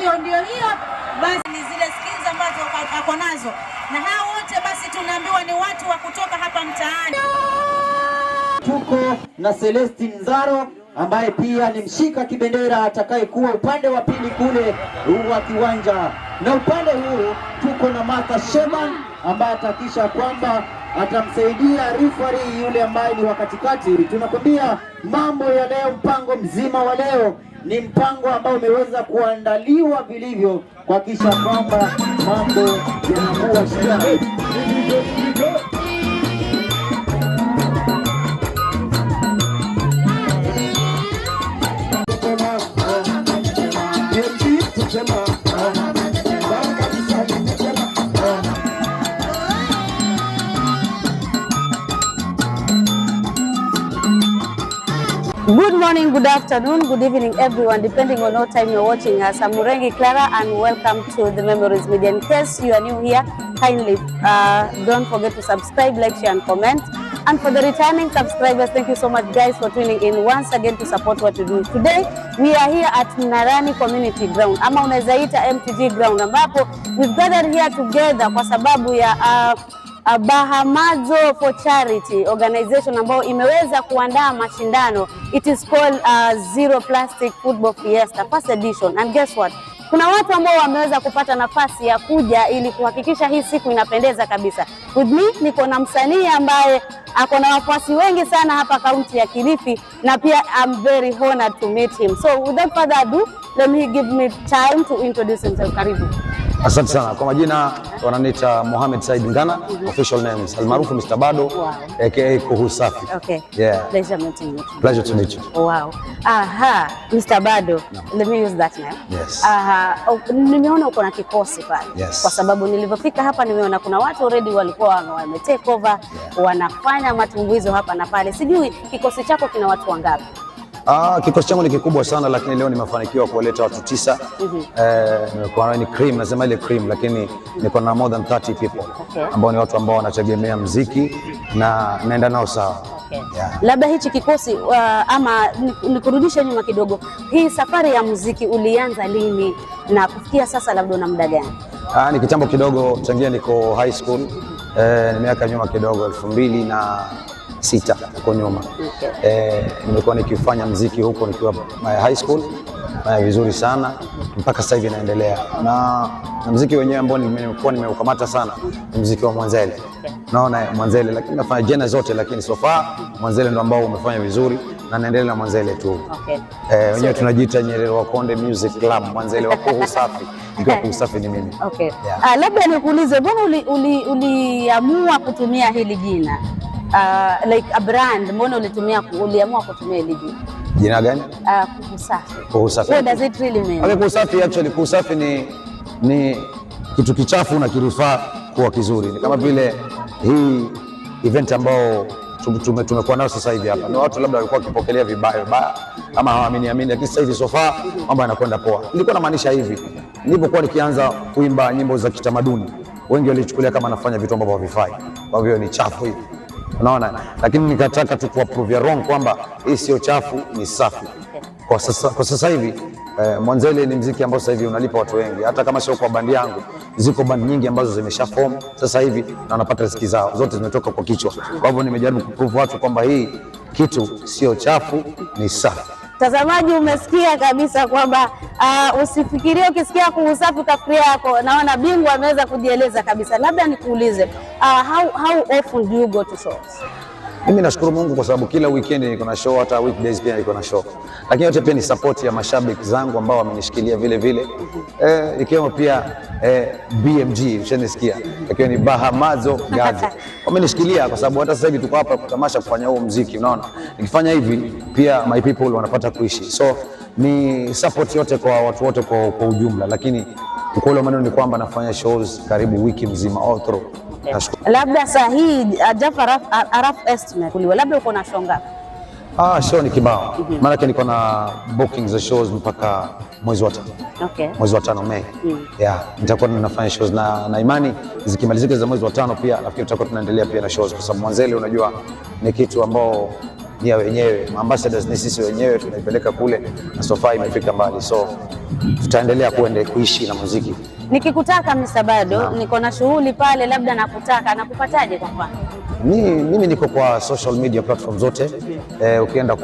Hiyo ndio hiyo, basi ni zile skills ambazo ako nazo, na hao wote basi tunaambiwa ni watu wa kutoka hapa mtaani. Tuko na Celestine Nzaro ambaye pia ni mshika kibendera atakayekuwa upande wa pili kule wa kiwanja, na upande huu tuko na Martha Sheman ambaye atahakikisha kwamba atamsaidia referee yule ambaye ni wa katikati. Tunakwambia mambo ya leo, mpango mzima wa leo ni mpango ambao umeweza kuandaliwa vilivyo kuhakikisha kwamba mambo yanakuwa shwari. Good morning, good afternoon, good evening, everyone, depending on what time you're watching us. I'm Murengi Clara, and welcome to the Memories Media. In case you are new here, kindly don't forget to subscribe, like, share, and comment. And for the returning subscribers, thank you so much, guys, for tuning in once again to support what we do. Today, we are here at Mnarani Community Ground, ama unaweza ita MTG Ground, ambapo we've gathered here together kwa sababu ya Bahamazo for Charity organization ambayo imeweza kuandaa mashindano. It is called Zero Plastic Football Fiesta first edition. And guess what? Kuna watu ambao wameweza kupata nafasi ya kuja ili kuhakikisha hii siku inapendeza kabisa. With me niko na msanii ambaye ako na wafuasi wengi sana hapa kaunti ya Kilifi na pia I'm very honored to meet him. So without further ado, let me give me time to introduce himself. Karibu. Asante sana kwa majina, wananiita Mohamed Said Ngana, official names almaarufu Mr. Bado, aka Kuhu Safi. Yeah. Pleasure meeting you. Pleasure to meet you. Wow. Aha, Mr. Bado. Let me use that name. Yes. Aha, oh, nimeona uko na kikosi pale. Yes. Kwa sababu nilivyofika hapa nimeona kuna watu already walikuwa wame take over, wanafanya matumbuizo hapa na pale. Sijui kikosi chako kina watu wangapi? Ah, kikosi changu ni kikubwa sana lakini leo nimefanikiwa kuwaleta watu 9. Nimekuwa ni cream, nasema ile cream, lakini niko na more than 30 people ambao ni watu ambao wanategemea mziki na naenda nao sawa. Yeah. Labda hichi kikosi ama nikurudishe nyuma kidogo, hii safari ya muziki ulianza lini na kufikia sasa labda una muda gani? Ah, ni kitambo kidogo, tangia niko high school. Ni miaka nyuma kidogo, 2006 huko nyuma. Nimekuwa nikifanya mziki huko nikiwa high school, fanya vizuri sana mpaka sasa hivi naendelea na mziki wenyewe ambao nimekuwa nimeukamata sana ni mziki wa Mwanzele. Naona Mwanzele, lakini nafanya genre zote, lakini so far Mwanzele ndo ambao umefanya vizuri na naendelea na Mwanzele tu. Wenyewe tunajiita Nyerere wa Konde Music Club, Mwanzele wa Kuhu Safi. Ikiwa Kuhu Safi ni mimi. Yeah. Ah, labda nikuulize, mbona uliamua kutumia hili jina? Like a brand, mbona uliamua kutumia hili jina? Jina gani? Kuhu Safi. Kuhu Safi. What does it really mean? Okay, Kuhu Safi actually, Kuhu Safi ni kitu kichafu na kirifaa kuwa kizuri. Ni kama vile hii event ambao tumekuwa nayo sasa hivi hapa. Ni watu labda walikuwa wakipokelea vibaya vibaya ama hawaamini amini, lakini sasa hivi so far mambo yanakwenda poa. Nilikuwa namaanisha hivi, nilipokuwa nikianza kuimba nyimbo za kitamaduni, wengi walichukulia kama nafanya vitu ambavyo havifai, kwa hivyo ni chafu hivi, unaona, lakini nikataka tu kuwa wrong kwamba hii sio chafu, ni safi. Kwa sasa hivi Mwanzele ni mziki ambao sasa hivi unalipa watu wengi, hata kama sio kwa bandi yangu, ziko bandi nyingi ambazo zimesha form sasa hivi na wanapata riziki zao zote zimetoka kwa kichwa. Kwa hivyo nimejaribu kuprove watu kwamba hii kitu sio chafu, ni safi. Mtazamaji, umesikia kabisa kwamba usifikirie ukisikia Kuhu Safi ukafikiria yako. Naona bingwa ameweza kujieleza kabisa. Labda nikuulize, how often do you go to shows? Mimi nashukuru Mungu kwa sababu kila weekend niko na show, hata weekdays pia niko na show, lakini yote pia ni support ya mashabiki zangu ambao wamenishikilia vile vile, ikiwemo pia BMG ushanisikia, ikiwa ni Bahamazo Gazo wamenishikilia kwa sababu hata sasa hivi tuko hapa kutamasha kufanya huo muziki, unaona, nikifanya hivi pia my people wanapata kuishi, so ni support yote kwa watu wote kwa ujumla, lakini ukweli wa maneno ni kwamba nafanya shows karibu wiki mzima all through. Nashukuru. Labda saa hii Jafar, a rough estimate, kuliwa labda uko na show ngapi? Ah, show ni kibao. Maanake niko na bookings za shows mpaka mwezi wa 5. Mwezi wa 5, Mei. Yeah, nitakuwa ninafanya shows na imani zikimalizika za mwezi wa 5 pia nafikiri tutakuwa tunaendelea pia na shows kwa sababu Mwanzele unajua ni kitu ambao ni ya wenyewe, ambassadors ni sisi wenyewe, tunaipeleka kule na so far imefika mbali, so tutaendelea kuishi na muziki. Nikikutaka Mr. Bado, niko na shughuli pale, labda nakutaka, nakupataje kwa mfano? Mimi niko kwa social media platform zote. Ukienda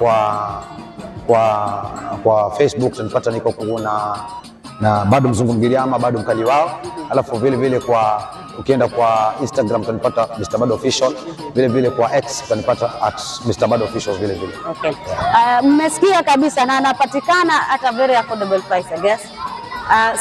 kwa Facebook utanipata niko kuna na Bado Mzungu Mgiriama, Bado Mkali wao. Alafu vile vile kwa ukienda kwa Instagram utanipata Mr. Bado Official, vile vile kwa X utanipata @MrBadoOfficial vile vile. Okay. Mmesikia kabisa na anapatikana at a very affordable price, I guess.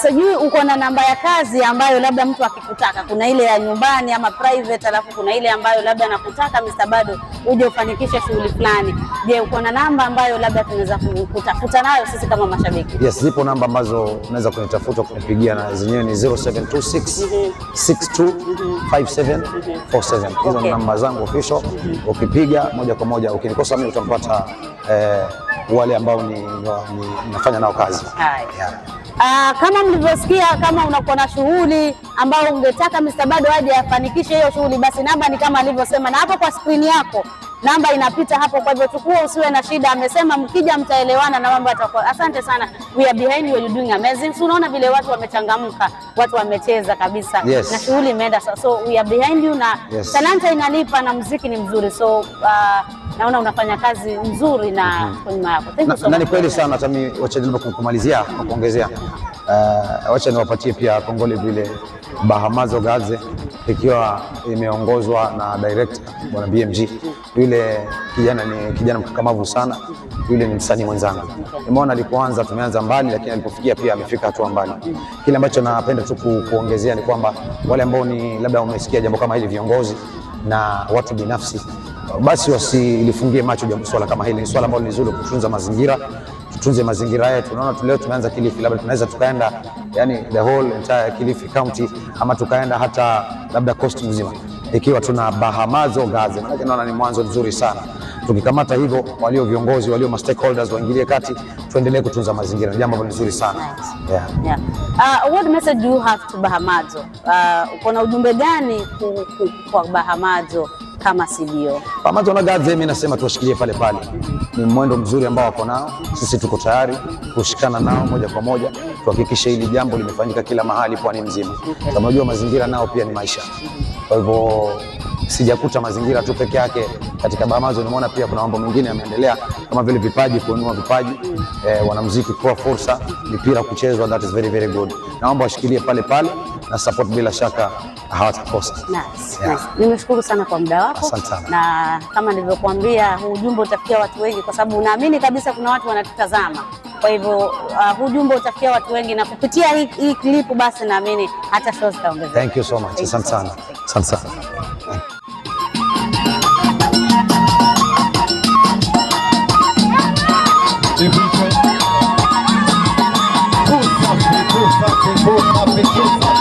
Sijui uko na namba ya kazi ambayo labda mtu akikutaka, kuna ile ya nyumbani ama private, alafu kuna ile ambayo labda nakutaka Mr. Bado uje ufanikishe shughuli fulani. Je, uko na namba ambayo labda tunaweza kutafuta nayo sisi kama mashabiki? Yes, zipo namba ambazo unaweza kunitafuta kunipigia na zenyewe ni 0726 62 5747. Hizo ni namba zangu official. Ukipiga moja kwa moja, ukinikosa mimi utampata wale ambao ni nafanya nao kazi. Haya. Yeah. Kama mlivyosikia, kama unakuwa na shughuli ambayo ungetaka Mr. Bado aje afanikishe hiyo shughuli, basi namba ni kama alivyosema, na hapo kwa skrini yako namba inapita hapo. Kwa hivyo chukua, usiwe na shida. Amesema mkija mtaelewana na mambo yatakuwa. Asante sana, we are behind you, you're doing amazing. So unaona vile watu wamechangamka, watu wamecheza kabisa na shughuli imeenda sawa. So we are behind you na talanta inalipa na muziki ni mzuri, so naona unafanya kazi nzuri na tuko nyuma yako. Thank you so Na ni much. kweli sana, hata mimi wacha nilipo kumalizia na kuongezea, wacha niwapatie pia kongole vile Bahamazo Gaze ikiwa imeongozwa na director bwana BMG. Yule kijana ni kijana mkakamavu sana, yule ni msanii mwenzangu. Nimeona alipoanza, tumeanza mbali, lakini alipofikia pia amefika hatua mbali. Kile ambacho napenda tu kuongezea ni kwamba wale ambao ni labda wamesikia jambo kama hili, viongozi na watu binafsi, basi wasilifungie macho jambo swala kama hili. Ni swala ambalo ni zuri kutunza mazingira, tutunze mazingira yetu. Unaona leo tumeanza Kilifi, labda tunaweza tukaenda yani the whole entire Kilifi County ama tukaenda hata labda coast mzima ikiwa tuna Bahamazo Gaze, maanake naona ni mwanzo mzuri sana. Tukikamata hivyo, walio viongozi walio ma stakeholders waingilie kati, tuendelee kutunza mazingira, ni jambo ambalo ni zuri sana. Yeah. Yeah. What message do you have to Bahamazo? Uko na ujumbe gani kwa Bahamazo kama CBO? Bahamazo na Gaze, mimi nasema tuwashikilie pale pale. Ni mwendo mzuri ambao wako nao, sisi tuko tayari kushikana nao moja kwa moja, tuhakikishe hili jambo limefanyika kila mahali pwani mzima. Kama unajua mazingira nao pia ni maisha, kwa hivyo sijakuta mazingira tu peke yake katika Bahamazo, nimeona pia kuna mambo mengine yameendelea kama vile vipaji, kuinua vipaji, wanamuziki kuwa fursa, mipira kuchezwa, that is very very good. Naomba washikilie pale pale na support, bila shaka hawatakosa. Nice, Yeah. nice. Nimeshukuru sana kwa muda wako. Asante sana. Na kama nilivyokuambia huu ujumbe utafikia watu wengi kwa sababu naamini kabisa kuna watu wanatutazama. Kwa hivyo huu ujumbe utafikia watu wengi na kupitia hii clip basi naamini hata shows zitaongezeka. Thank you so much. Thank you Asante so sana. much. Asante sana. Usafi, usafi, usafi, usafi.